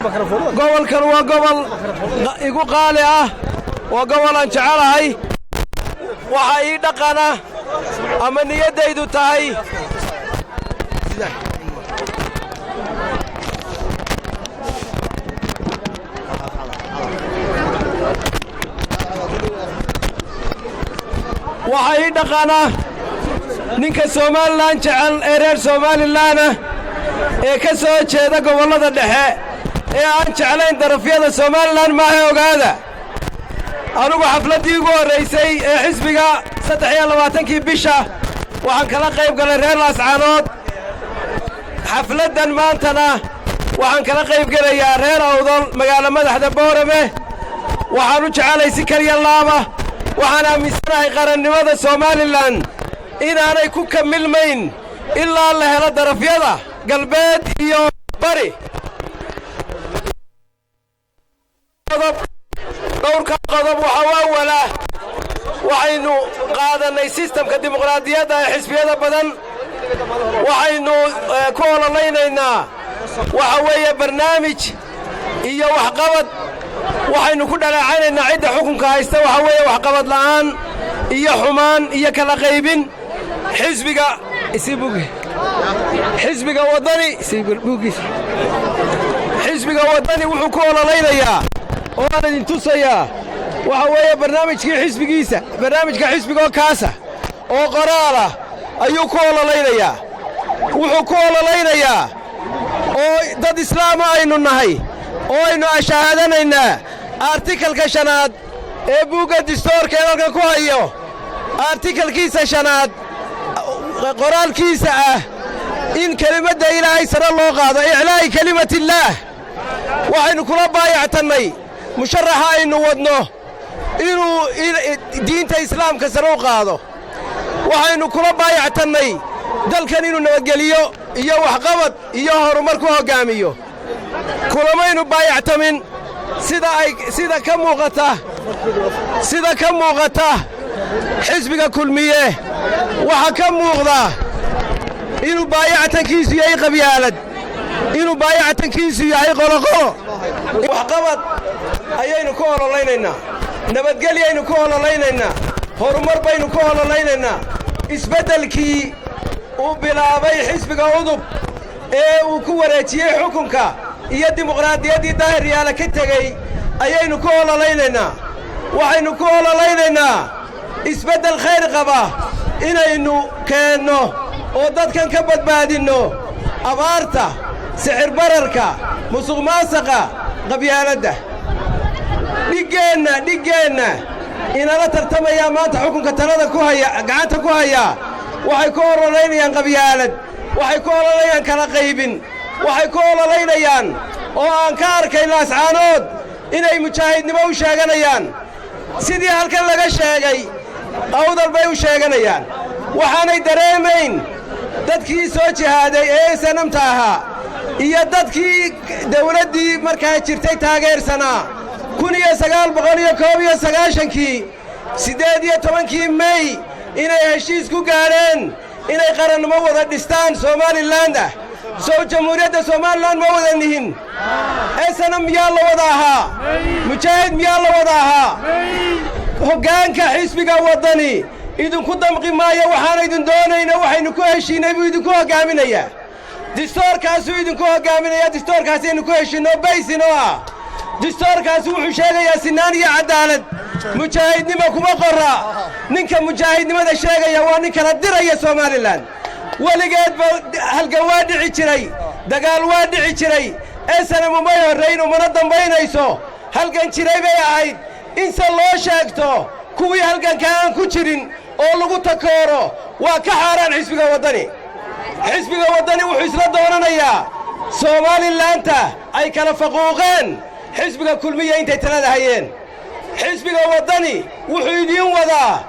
Gobolkan waa gobol igu qaali ah, waa gobol aan jecelahay. Waxaa ii dhaqana ama niyaddaydu tahay waxaa ii dhaqana ninka Somalilan jecel ee reer Somalilanah ee ka soo jeeda gobollada dhexe ee aan jeclayn darafyada Somalilan maaha. Ogaada, anugu xafladdii ugu horraysay ee xisbiga 23-kii bisha waxaan kala qayb galay reer Laascaanood. Xafladdan maantana waxaan kala qayb gelayaa reer Awdal, magaalo madaxda Boorame. Waxaan u jecelay si kaliya laaba. Waxaan aaminsanahay qarannimada Somalilan inaanay ku kamilmayn ilaa la helo darafyada galbeed iyo bari. Dhowrka qodob waxaa u awala, waxaynu qaadannay sistamka dimuqraadiyadda ee xisbiyada badan. Waxaynu ku ololaynaynaa waxa weeye barnaamij iyo waxqabad. Waxaynu ku dhaleecaynaynaa cidda xukunka haysta waxa weeye waxqabad la'aan iyo xumaan iyo kala qaybin. Xisbiga Waddani wuxuu ku ololaynayaa oo aan idin tusayaa waxa weeye barnaamijkii xisbigiisa. Barnaamijka xisbigoo kaasa oo qoraalah ayuu ku ololaynayaa. Wuxuu ku ololaynayaa oo dad islaama aynu nahay oo aynu ashahaadanaynaa artikalka shanaad ee buugga distoorka ee halkan ku hayo, artikalkiisa shanaad qoraalkiisa ah in kelimadda Ilaahay sare loo qaado, iclaa'i kelimatillaah. Waxaynu kula baayactannay musharaxa aynu wadno inuu diinta islaamka sare u qaado. Waxaynu kula baayactannay dalkan inuu nabadgeliyo iyo waxqabad iyo horumar ku hoggaamiyo. Kulamaynu baayactamin sida ay sida ka muuqata xisbiga Kulmiye. Waxa ka muuqda inuu baayactankiisu yahay qabyaalad, inuu baayactankiisu yahay qoloqolo. Waxqabad ayaynu ku ololaynaynaa, nabadgelyaynu ku ololaynaynaa, horumar baynu ku ololaynaynaa. Isbeddelkii uu bilaabay xisbiga UDUB ee uu ku wareejiyey xukunka iyo dimuqraadiyaddii Daahir Yaala ka tegey ayaynu ku ololaynaynaa. Waxaynu ku ololaynaynaa isbeddel khayr qaba inaynu keenno oo dadkan ka badbaadinno abaarta, sixir bararka, musuqmaasuqa, qabyaaladda. Dhiggeenna inala tartamayaa maanta xukunka talada ku haya, gacanta ku hayaa, waxay ku ololaynayaan qabyaalad, waxay ku ololayaan kala qaybin, waxay ku ololaynayaan oo aan ka arkay Laascaanood inay mujaahidnimo u sheeganayaan. Sidii halkan laga sheegay, Awdal bay u sheeganayaan. Waxaanay dareemayn dadkii soo jihaaday ee SNM-ta ahaa iyo dadkii dawladdii markaa jirtay taageersanaa 1991-kii 18-kii Mey inay heshiis ku gaadheen inay qarannimo wada dhistaan Somaliland ah. Sow Jamhuuriyadda Somalilan ma wada nihin? SNM miyaa la wada ahaa? Mujaahid miyaa la wada ahaa? Hoggaanka xisbiga Waddani idinku damqi maayo. Waxaana idin doonayna waxaynu ku heshiinay buu idinku hoggaaminayaa. Distoorkaasuu idinku hoggaaminayaa. Distoorkaasaynu ku heshiinoo baysin oo ah. Distoorkaasi wuxuu sheegayaa sinaan iyo caddaalad. Mujaahidnimo kuma qorra. Ninka mujaahidnimada sheegaya waa nin kala diraya Somalilan. Weligeedba halgan waa dhici jiray, dagaal waa dhici jiray. SNM umay horrayn, umana dambaynayso. Halgan jiray bay ahayd. Inse loo sheegto kuwii halganka aan ku jirin oo lagu takooro waa ka xaaraan xisbiga Waddani. Xisbiga Waddani wuxuu isla doonanayaa Somalilaanta ay kala faquuqeen xisbiga Kulmiya intay talada hayeen. Xisbiga Waddani wuxuu idiin wadaa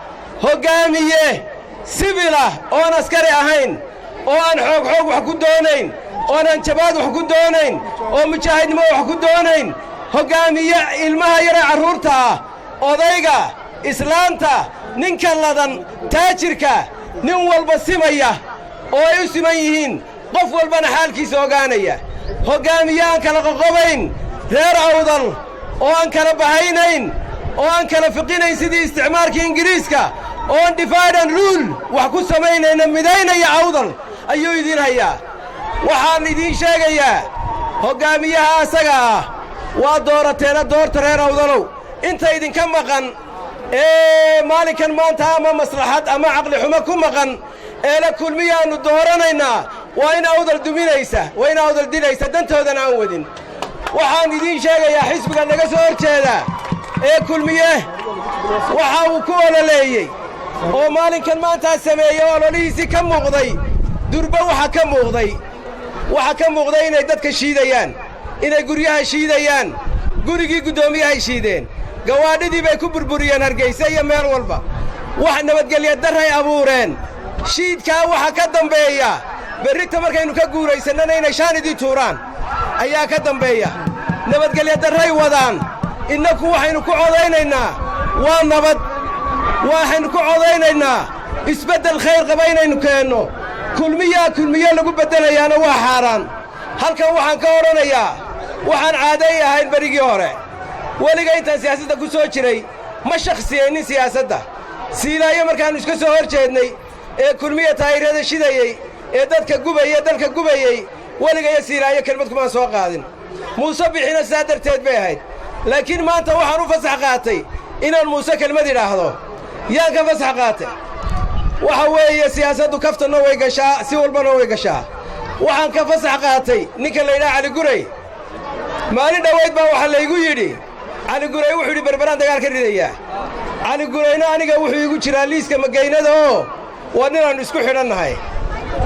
hoggaamiye sibilah oon askari ahayn, oo aan xoog xoog wax ku doonayn, oon hanjabaad wax ku doonayn, oo mujaahidnimo wax ku doonayn. Hoggaamiye ilmaha yaree carruurta ah, odayga, islaanta, ninka ladan, taajirka, nin walba simaya oo ay u siman yihiin, qof walbana xaalkiisa ogaanaya. Hoggaamiye aan kala qoqobayn reer Awdal, oo aan kala bahaynayn, oo aan kala fiqinayn sidii isticmaalkii Ingiriiska, oon divide and rule wax ku samaynayna, midaynaya Awdal ayuu idiin hayaa. Waxaan idiin sheegayaa, hoggaamiyaha asaga ah waa doorateena, doorta reer Awdalow. Inta idinka maqan ee maalinkan maanta ama maslaxad ama caqli xumo ku maqan ee la Kulmiyaannu dooranaynaa, waa in Awdal duminaysa, waa in Awdal dilaysa, dantoodana aan wadin. Waxaan idiin sheegayaa, xisbiga naga soo hor jeeda ee Kulmiye waxa uu ku ololeeyey oo maalinkan maantaa sameeyey oo ololihiisii ka muuqday durba, waxa ka muuqday inay dadka shiidayaan, inay guryaha shiidayaan. Gurigii guddoomiyahay shiideen, gawaadhidii bay ku burburiyeen Hargaysa iyo meel walba. Wax nabadgelya darray abuureen. Shiidkaa waxa ka dambeeya berrita markaynu ka guuraysannana inay shaanidii tuuraan ayaa ka dambeeya. Nabadgelya darray wadaan. Innaku waxaynu ku codaynaynaa waa nabad. Waxaynu ku codaynaynaa isbeddel khayr qaba inaynu keenno. Kulmiyaa Kulmiye lagu beddelayaana waa xaaraan. Halkan waxaan ka odhanayaa, waxaan caaday ahayn berigii hore, weliga intaan siyaasadda ku soo jiray ma shakhsiyaynin siyaasadda. Siilaayo markaannu iska soo hor jeednay ee Kulmiya taayirada shidayey ee dadka gubaya, dalka gubayey, weligayo Siilaayo kelmad kumaan soo qaadin. Muuse Bixina sidaa darteed bay ahayd. Laakiin maanta waxaan u fasax qaatay inaan Muuse kelmad idhaahdo. Yaan ka fasax qaatay? Waxa weeye, siyaasaddu kaftanna way gashaa, si walbana way gashaa. Waxaan ka fasax qaatay ninka la yidhaha Cali Guray. Maalin dhowayd baa waxaa laygu yidhi, Cali Guray wuxuu yidhi Berberaan dagaal ka ridayaa. Cali Gurayna aniga wuxuu iigu jiraa liiska magaynada, oo waa ninaannu isku xidhannahay.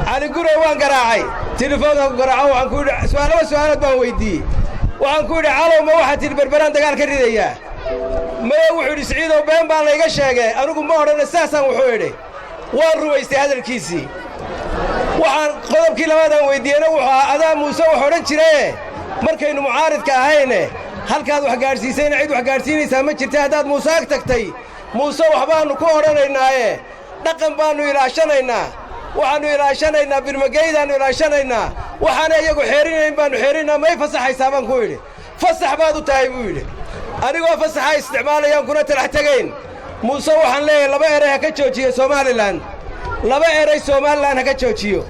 Cali Guray waan garaacay, telefoonkaan ku garaaco. Waxaan ku yidhi su'aalaba su'aalood baan weyddiiyey. Waxaan ku yidhi, "Calow, ma waxaad tidhi Berberaan dagaal ka ridayaa?" Maya, wuxuu yidhi, "Siciidow, been baa layga sheegay, anigu ma odhana saasaan." Wuxuu idhi, waan rumaystay hadalkiisii. Waxaan qodobkii labaadaan weyddiiyeyna wuxuu ahaa, adaa Muuse wax odhan jirae markaynu mucaaridka ahayne, halkaad wax gaadhsiisayna cid wax gaadhsiinaysaa ma jirta. Haddaad Muuse ag tagtay, Muuse waxbaannu ku odhanaynaaye, dhaqan baannu ilaashanaynaa, waxaannu ilaashanaynaa birmagaydaannu ilaashanaynaa, waxaana iyagu xeerinayn baannu xeerinaynaa, may fasaxaysaa baan ku idhi. Fasax baad u tahay buu yidhi. Anigoo fasaxa isticmaalayaan kuna talax tegayn, Muuse waxaan leeyahay laba eray ha ka joojiyo Somalilan, laba eray Somalilan ha ka joojiyo.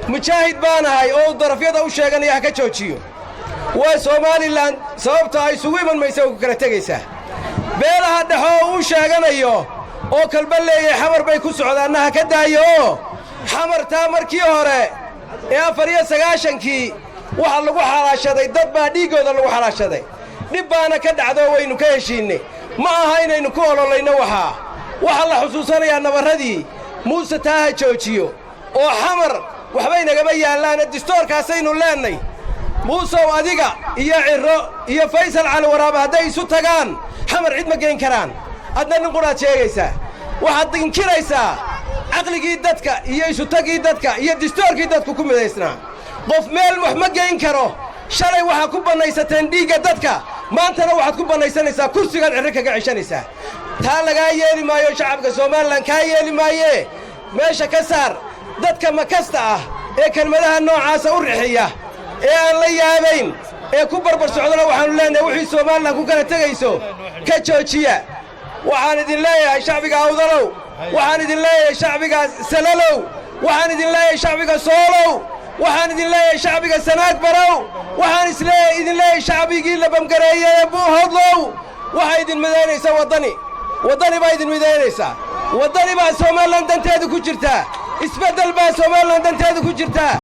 Mujaahid baan ahay oo darafyada u sheeganaya ha ka joojiyo. Waa Somalilan sababta ay isugu iman maysa ku kala tegaysaa. Beelaha dhexe oo uu sheeganayo oo kalba leeyahay Xamar bay ku socdaanna ha ka daayo. Oo Xamartaa markii hore ee 94-kii waxa lagu xalaashaday, dad baa dhiiggooda lagu xalaashaday, dhib baana ka dhacdoo waynu ka heshiinnay. Ma aha inaynu ku ololayno. Waxaa la xusuusanayaa nabarradii. Muuse taa ha joojiyo oo Xamar waxbay nagama yaallaane, distoorkaasaynu leennay. Muusow, adiga iyo Cirro iyo Faysal Cali Waraabe hadday isu tagaan, Xamar cid ma geyn karaan. Adna nin qudhaad sheegaysaa. Waxaad inkiraysaa caqligii dadka iyo isutagii dadka iyo distoorkii dadku ku midaysnaa. Qof meel wax ma geyn karo. Shalay waxaad ku bannaysateen dhiigga dadka, maantana waxaad ku bannaysanaysaa kursigaad Cirro kaga ceshanaysaa. Taa lagaa yeeli maayo, shacabka Somalilan kaa yeeli maayee. Meesha ka saar dadka makasta ah ee kelmadaha noocaasa u rixiya ee aan la yaabayn ee ku barbar socdana. Waxaannu leenahay, wixii Somalilan ku kala tegayso ka joojiya. Waxaan idin leeyahay shacbiga Awdalow, waxaan idin leeyahay shacbiga Salalow, waxaan idin leeyahay shacbiga Soolow, waxaan idin leeyahay shacbiga Sanaag barow, waxaan isleeyahay idin leeyahay shacbigii la bamgareeyey ee Buuhodlow, waxaa idin midaynaysa Waddani. Waddani baa idin midaynaysaa. Waddani baa Somalilan danteedu ku jirtaa. Isbeddel baa Somalilan danteedu ku jirtaa.